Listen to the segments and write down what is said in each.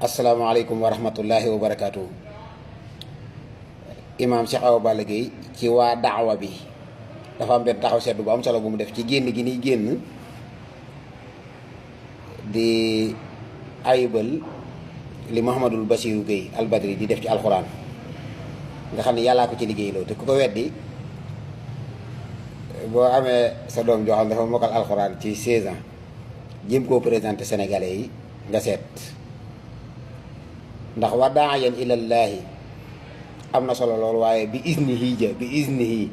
asalaamaaleykum wa rahmatullahi wa barakaatu. Imaam Cheikh Awa Balla Gueye ci waa daawa bi dafa am benn taxaw seetlu bu am solo bu mu def ci génn gi ni génn di ayibal li Mouhamadul Bassirou Gueye albadri di def ci alxuraan nga xam ne yàllaa ko ci liggéeyloo te ku ko weddi boo amee sa doom joo xam dafa mokkal alxuraan ci 16 ans jéem koo présenté sénégalais yi nga seet. ndax wa daayan ilallaahi am na solo lool waaye bi iznihi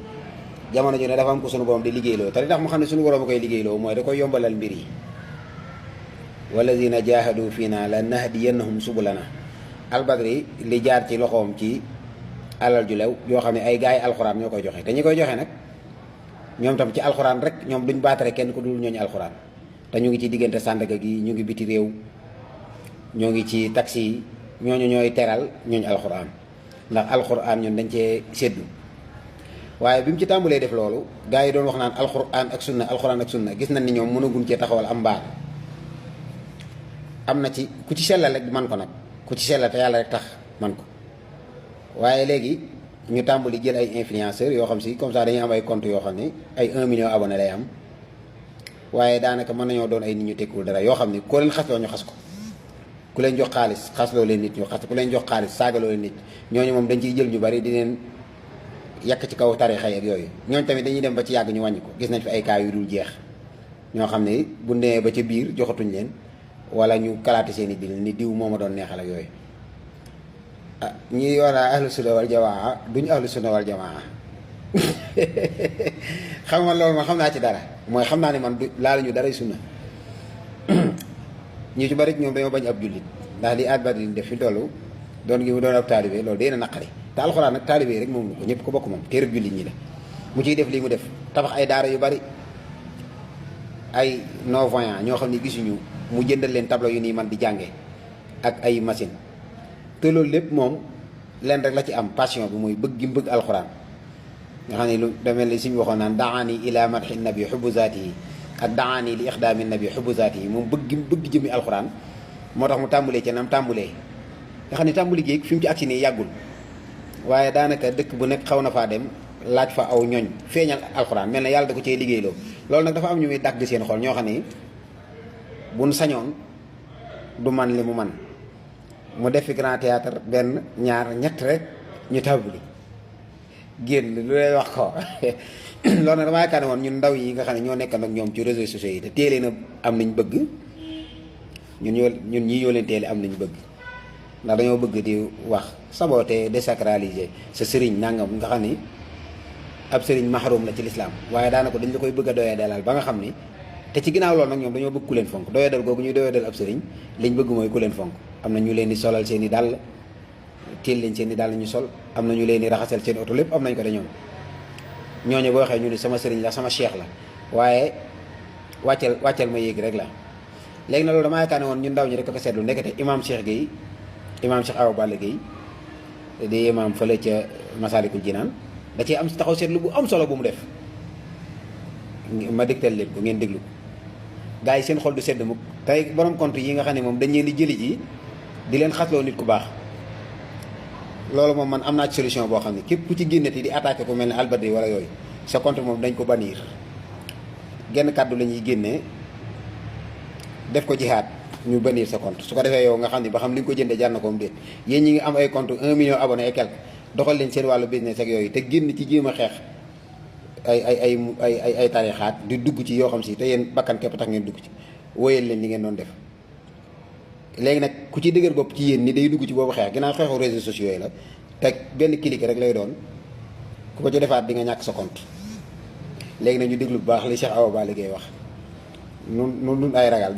jamono ju ne dafa am ko sunu borom di liggéeyloo te li tax mu xam ne sunu borom a koy liggéeyloo mooy da koy yombalal mbir yi walladina jahadu fiina la nahdiyannahum subulana albadri li jaar ci loxoom ci alal ju lew yoo xam ne ay gaay alxuraan ñoo koy joxe te ñi koy joxe nag ñoom tam ci alxuraan rek ñoom duñ baatare kenn ku dul ñooñu alxuraan te ñu ngi ci diggante Sandaga gi ñu ngi biti réew ñoo ngi ci taxi yi ñooñu ñooy teral ñooñu alxuraan ndax alxuraan ñun dañ cee séddu waaye bi mu ci tàmbalee def loolu gars yi doon wax naan alxuraan ak sunna gis nañ ni ñoom mënaguñ cee taxawal am mbaar am na ci ku ci sellal rek man ko nag ku ci sellal te yàlla rek tax man ko waaye léegi ñu tàmbali jël ay influenceurs yoo xam si comme ça dañuy am ay compte yoo xam ni ay 1 million abonné lay am waaye daanaka mën nañoo doon ay nit ñu tekkul dara yoo xam ni koo leen xasloo ñu xas ko ku leen jox xaalis xasloo leen nit ñu xas ku leen jox xaalis saagaloo leen nit ñooñu moom dañ ciy jël ñu bari di leen yàq ci kaw tarixa ak yooyu ñooñu tamit dañuy dem ba ci yàgg ñu wàññi ko gis nañ fi ay cas yu dul jeex ñoo xam ne bu nee ba ca biir joxatuñ leen wala ñu kalaate seen i bil ni diw moo ma doon neexal ak yooyu ah ñi yoonaa ahlu sunna wal jamaa duñu ahlu sunna wal jamaa xam nga loolu ma xam naa ci dara mooy xam naa ne man du laaluñu dara sunna ñu ci bari ñoom dañoo bañ ab jullit ndax li albadri def fi tollu doon gi mu doon ab taalibe loolu dee na naqari te alxuraan nag taalibe rek moom ko ñëpp ko bokk moom téereb jullit ñi la mu ciy def lii mu def tabax ay daara yu bari ay non-voyants ñoo xam ne gisuñu mu jëndal leen tableau yu nii man di jànge ak ay machine te loolu lépp moom leen rek la ci am passion bi mooy bëgg gi mu bëgg alxuraan nga xam ne lu demel ni suñu waxoon naan daani ila madhi nabi hubbu zaatihi ak daani li ixdaami nabi hubbu zaatihi moom bëgg jëmi alxuraan moo tax mu tàmbulee ci nam tàmbulee nga xam ne tàmbuli géeg fi mu ci agsi nii yàggul waaye daanaka dëkk bu nekk xaw na faa dem laaj fa aw ñoñ feeñal alxuraan mel na yàlla da ko cee liggéeyloo loolu nag dafa am ñu muy dagg seen xol ñoo xam ne buñ sañoon du man li mu man mu def fi grand théâtre benn ñaar ñett rek ñu tàmbali génn lu lay wax ko loolu nag dama yaakaar ne woon ñun ndaw yi nga xam ne ñoo nekk nag ñoom ci réseaux sociaux yi te teelee na am nañ bëgg ñun ñii ñoo leen teele am nañ bëgg ndax dañoo bëgg di wax saboter désacraliser sa sëriñ nangam nga xam ni ab sëriñ mahrum la ci lislaam waaye daanaka dañ la koy bëgg a doyee dalal ba nga xam ni te ci ginnaaw loolu nag ñoom dañoo bëgg ku leen fonk doyee dal googu ñuy doyee dal ab sëriñ liñ bëgg mooy ku leen fonk am na ñu leen di solal seen i dàll teel leen seen i dàll ñu sol am na ñu leen di raxasal seen oto lépp am nañ ko de ñoom ñooñu boo waxee ñu ni sama sëriñ la sama cheikh la waaye wàccal ma yéeg rek la léegi na loolu damaa yaakaar ne woon ñun ndaw ñi rek ko seetlu ndekete imaam Cheikh Gueye imaam Cheikh Awa Balla Gueye di imaam fële ca Masalikul Jinaan da cee am taxaw seetlu bu am solo bu mu def ma dégtal leen ko ngeen déglu ko gars yi seen xol du sedd mukk tey borom compte yi nga xam ne moom dañ leen di jëli ji di leen xasloo nit ku baax loolu moom man am naa ci solution boo xam ne képp ku ci génnati di attaqué ku mel ne albadri wala yooyu sa compte moom dañ ko bannir genn kàddu la ñuy génnee def ko jihaad ñu bannir sa compte su ko defee yow nga xam ne ba xam li nga ko jëndee jar na ko mu déet yéen ñi ngi am ay compte 1 million abonné et quelque doxal leen seen wàllu business ak yooyu te génn ci jéem a xeex ay tarixaat di dugg ci yoo xam si te yéen bakkan képp tax ngeen dugg ci wóoyal leen li ngeen doon def léegi nag ku ci dëgër bopp ci yéen ni day dugg ci boobu xeex ginnaaw xeexu réseaux sociaux yi la te benn clic rek lay doon ku ko ci defaat di nga ñàkk sa compte léegi nag ñu déglu bu baax li Cheikh Awa Balla Gueye wax nun ay ragal